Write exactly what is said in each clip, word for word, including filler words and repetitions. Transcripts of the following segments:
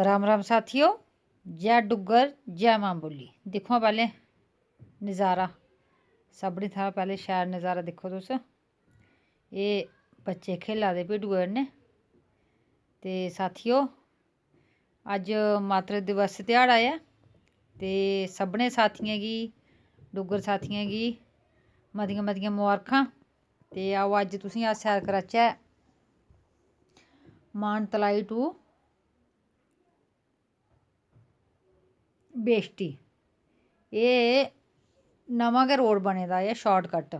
राम राम साथियो, जय डुग्गर, जय मां बोली। दिक्खो हां पैह्लें नज़ारा, सभनें थमां पैह्लें शैल नज़ारा दिक्खो तुस। एह् बच्चे खेला दे भिड्डुए कन्नै। ते साथियो, अज्ज मातृ दिवस ध्याड़ा ऐ ते सभनें साथियें गी, डुग्गर साथियें गी मतियां मतियां मबारखां। ते आओ, अज्ज तुसेंगी अस सैर कराचै मानतलाई to बेश्टी। एह् नमां गै रोड़ बने दा ऐ, शार्टकट।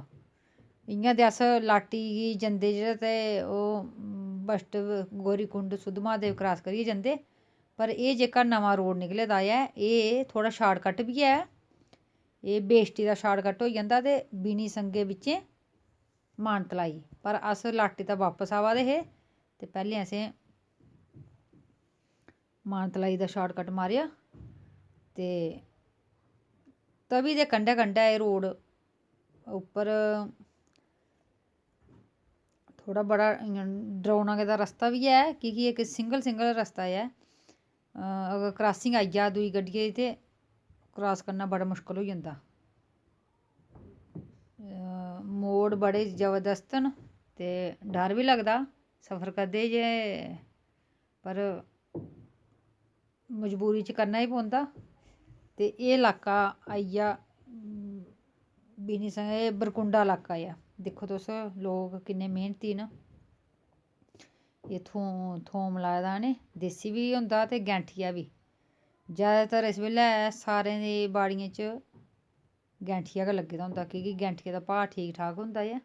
इ'यां ते अस लाटी गी जंदे जेह्ड़े, ते ओह् बस्ट गौरी कुंड सुद्ध महादेव क्रॉस करियै जंदे, पर एह् जेह्का नमां रोड़ निकले दा ऐ, एह् थोह्ड़ा शार्टकट बी ऐ। एह् बेश्टी दा शार्टकट होई जंदा ते बिनी संगे बिच्चें मानतलाई। पर अस लाटी दा बापस आवा दे हे ते पैह्लें असें मानतलाई दा शार्टकट मारेआ ते तवी दे कंढै कंढै एह् रोड़ उप्पर थोह्ड़ा बड़ा इ'यां डरौना गेदा रस्ता बी ऐ, की के इक सिंगल सिंगल रस्ता ऐ। अगर क्रॉसिंग आई जा दूई गड्डियै दी ते क्रॉस करना बड़ा मुश्कल होई जंदा। मोड़ बड़े जबरदस्त न ते डर बी लगदा सफर करदे जे, पर मजबूरी च करना ई पौंदा। ते एह् लाका आई गेआ बिनी संग, एह् बरकुंडा लाका ऐ। दिक्खो तुस, लोक किन्ने मेह्नती न। एह् थोम, थोम लाए दा इ'नें, देसी बी होंदा ते गैंठिया बी। जैदातर इस बेल्लै सारें दी बाड़ियें च गैंठिया गै लग्गे दा होंदा, की के गैंठिया दा भाऽ ठीक ठाक होंदा ऐ।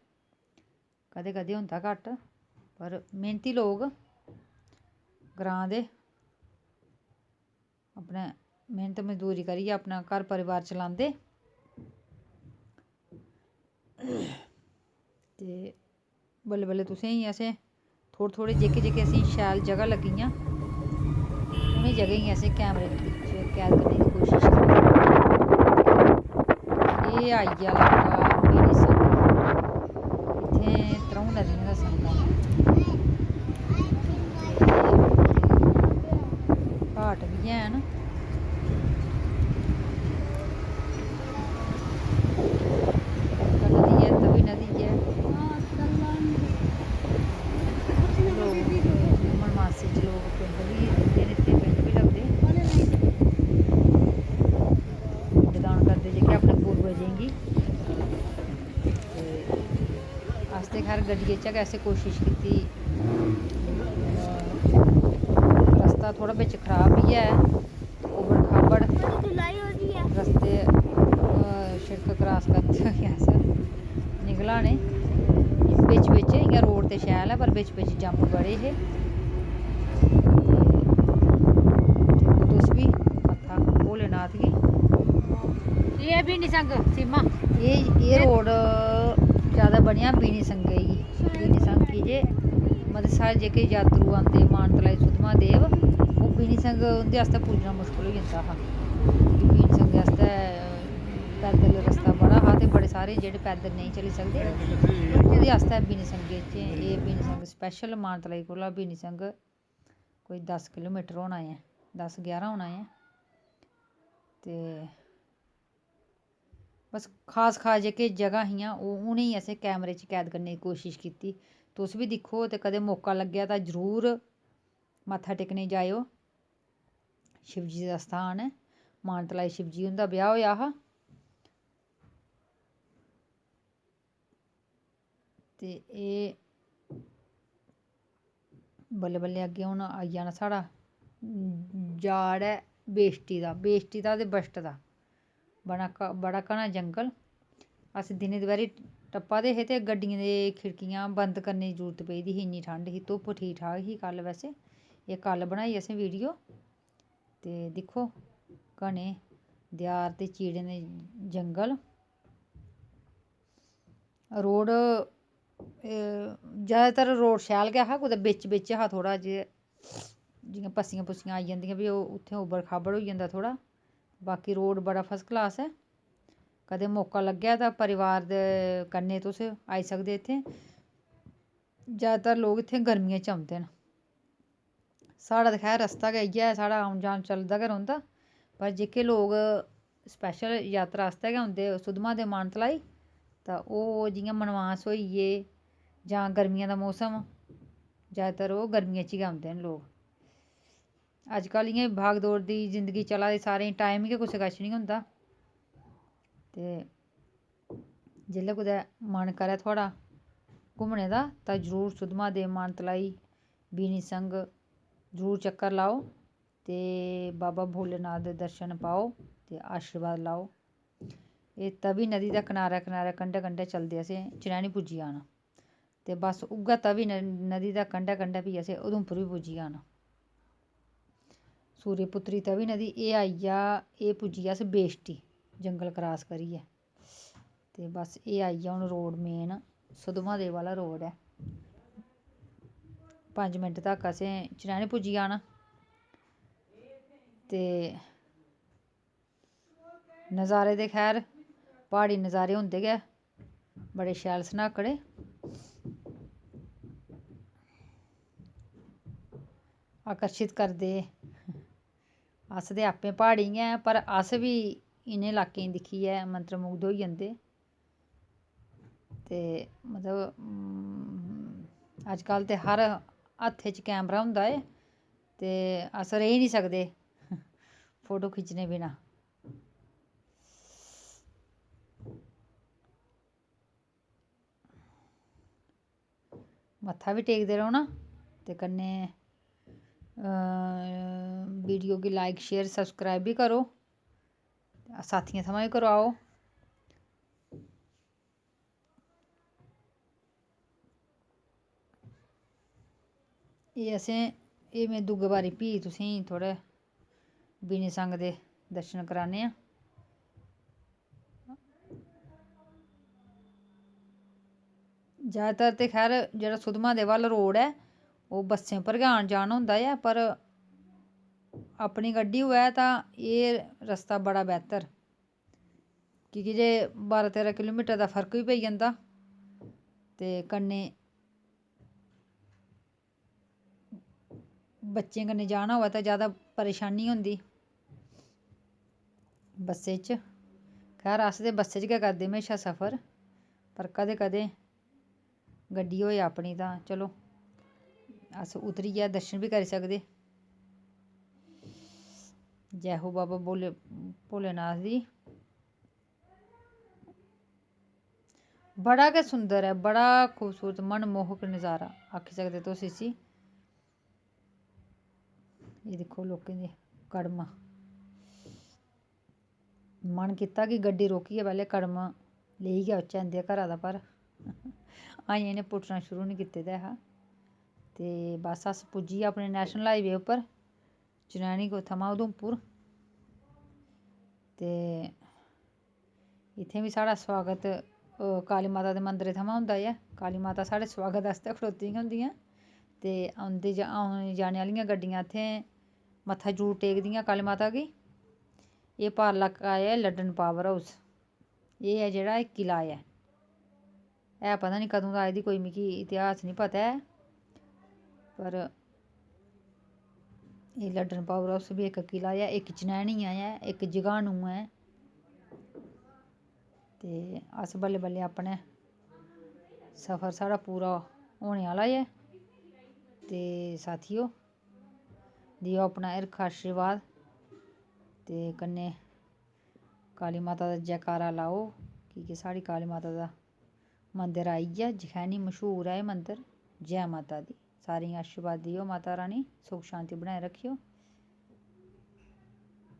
कदें कदें होंदा घट्ट, पर मेह्नती लोक ग्रांऽ दे अपने मेह्नत मजदूरी करियै अपना घर परिवार चलांदे। ते बल्लें बल्लें तुसेंगी असें थोह्ड़े थोह्ड़े जेह्के जेह्के असेंगी शैल जगह लग्गियां, उ'नें जगहें गी असें कैमरे बिच्च कैद करने दी कोशश कीती। एह् आई गेआ लाका बेरी संगम। इत्थें त्र'ऊं नदियें दा संगम ऐ। घाट बी हैन। गंगा नदी ऐ, तवी नदी ऐ। लोक, मनमानसी च लोक पिंड बी, नित्य नित्य पिंड बी लगदे। पिंड दान करदे जेह्के अपने पूर्वजें गी। ते अस ते खैर गड्डियै च गै असें कोशश कीती। रस्ता थोह्ड़ा बिच खराब बी ऐ, उबड़ खाबड़ रस्ते, अ, शिड़क क्रॉस करदे होई अस निकला ने। बिच बिच इ'यां रोड़ ते शैल ऐ, पर बिच बिच जंप बड़े हे। ते तुस बी मत्था भोलेनाथ गी। एह् बिनी संग सीमा। एह्, एह् रोड़ ज्यादा बनेआ बिनी संगे गी। बिनी संग की जे मतलब साढ़े जेह्के यात्रु आंदे मानतलाई सुद्धमहादेव, ओह् बिनी संग उं'दे आस्तै पुज्जना मुश्कल होई जंदा हा। बिनी संग आस्तै पैदल रस्ता बड़ा हा ते बड़े सारे जेह्ड़े पैदल नेईं चली सकदे, उं'दे आस्तै बिनी संगे च एह् बिनी संग special मानतलाई कोला बिनी संग कोई दस किलोमीटर होना ऐ, दस ग्यारह होना ऐ। ते बस खास खास जेह्के जगह हियां, ओह्, उ'नेंगी असें कैमरे च कैद करने दी कोशश कीती। तुस बी दिक्खो ते कदें मौका लग्गेआ तां जरूर मत्था टेकने गी जाएओ। शिवजी दा स्थान ऐ, मानतलाई शिवजी हुंदा ब्याह् होएआ हा। ते एह् बल्लें बल्लें अग्गें हून आई जाना साढ़ा जाड़ ऐ बेश्टी दा, बेश्टी दा ते बस्ट दा। बड़ा घ-, बड़ा घना जंगल। अस दिनें दपैह्रीं टप्पा दे हे ते गड्डियें दी खिड़कियां बंद करने दी जरूरत पेई दी ही, इन्नी ठंड ही। धुप्प ठीक ठाक ही कल्ल वैसे, एह् कल्ल बनाई असें वीडियो। ते दिक्खो, घने देआर ते चीड़ें दे जंगल। रोड़, एह्, जैदातर रोड़ शैल गै हा, कुतै बिच बिच हा थोह्ड़ा जे, जि'यां पस्सियां पुस्सियां आई जंदियां, फ्ही ओह् उत्थै उबड़ खाबड़ होई जंदा थोह्ड़ा। बाकी रोड़ बड़ा first class ऐ। कदें मौका लग्गेआ तां परिवार दे कन्नै तुस आई सकदे इत्थै। जैदातर लोक इत्थै गर्मियें च औंदे न। साढ़ा ते खैर रस्ता गै इ'यै ऐ, साढ़ा औन जान चलदा गै रौंह्दा। पर जेह्के लोक special जातरा आस्तै गै औंदे सुद्धमहादेव मानतलाई, तां ओह् जि'यां मनमास होई गे जां गर्मियें दा मौसम, जैदातर ओह् गर्मियें च गै औंदे न लोक। अजकल इ'यां भागदौड़ दी जिंदगी चला दी, सारें गी time गै कुसै कश निं होंदा। ते जेल्लै कुतै मन करै थुआढ़ा घूमने दा, तां जरूर सुद्धमहादेव मानतलाई, बीनी संघ जरूर चक्कर लाओ ते बाबा भोलेनाथ दे दर्शन पाओ ते आशीर्वाद लैओ। एह् तवी नदी दे कनारै कनारै, कंढै कंढै चलदे असें चनैनी पुज्जी जाना। ते बस उ'ऐ तवी न-, नदी दे कंढै कंढै फ्ही असें उधमपुर बी पुज्जी जाना। सूर्यपुत्री तवी नदी, एह् आई गेआ, एह् पुज्जी गे अस बेश्टी, जंगल cross करियै। ते बस एह् आई गेआ हून road main, सुद्धमहादेव आह्ला road ऐ। पंज मिंट तक असें चनैनी पुज्जी जाना। ते नज़ारे ते खैर प्हाड़ी नज़ारे होंदे गै, बड़े शैल सन्हाकड़े, आकर्शित करदे। अस ते आपें प्हाड़ी गै आं, पर अस बी इ'नें लाकें गी दिक्खियै मंत्रमुग्ध होई जंदे। ते मतलब, अम, अजकल ते हर हत्थै च camera होंदा ऐ, ते अस रेही निं सकदे photo खिच्चने बिना। मत्था बी टेकदे रौह्ना ते कन्नै, अ, video गी like, share, subscribe बी करो, साथियें थमां बी कराओ। एह् असें, एह् में दूए बारी फ्ही तुसेंगी थोह्ड़े बीनी संग दे दर्शन कराने आं। जैदातर ते खैर जेह्ड़ा सुद्धमहादेव आह्ला road ऐ, ओह् बस्सें उप्पर गै आन जान होंदा ऐ, पर अपनी गड्डी होऐ तां एह् रस्ता बड़ा बेह्तर, की के जे बारां तेरां किलोमीटर दा फर्क बी पेई जंदा ते कन्नै बच्चें कन्नै जाना होऐ तां जैदा परेशानी होंदी बस्सै च। खैर, अस ते बस्सै च गै करदे म्हेशां सफर, पर कदें-कदें गड्डी होऐ अपनी तां चलो अस उतरियै दर्शन बी करी सकदे। जै हो बाबा भोले, भोलेनाथ दी। बड़ा गै सुंदर ऐ, बड़ा खूबसूरत, मनमोहक नजारा आक्खी सकदे तुस इसी। एह् दिक्खो लोकें दे कड़म। मन कीता कि गड्डी रोकियै पैह्लें कड़म लेई गै औचै इं'दे घरा दा, पर अजें इ'नें पुट्टना शुरू निं कीते दा ऐ हा। ते बस अस पुज्जी गे अपने national highway उप्पर, चनैनी को-, थमां उधमपुर। ते इत्थें बी साढ़ा सोआगत, अ, काली माता दे मंदरै थमां होंदा ऐ। काली माता साढ़े सोआगत आस्तै खड़ोती दियां होंदियां ते औंदे जा-, औने जाने आह्लियां गड्डियां इत्थें मत्था जरूर टेकदियां काली माता गी। एह् पार लाका ऐ लड्डन power house। एह् ऐ जेह्ड़ा एह् किला ऐ। है पता निं कदूं दा, एह्दी कोई मिगी इतिहास निं पता ऐ, पर एह् लड्डन power house बी इक किला ऐ, इक चनैनी ऐ, इक जगानू ऐ। ते अस बल्लें बल्लें अपने सफर साढ़ा पूरा होने आह्ला ऐ। ते साथियो, देओ अपना हिरख आशीर्वाद ते कन्नै काली माता दा जैकारा लाओ, की के साढ़ी काली माता दा मंदर आई गेआ, जखैनी मशहूर ऐ एह् मंदर। जै माता दी। सारें गी आशीर्वाद देओ, माता रानी सुख शांति बनाए रक्खेओ।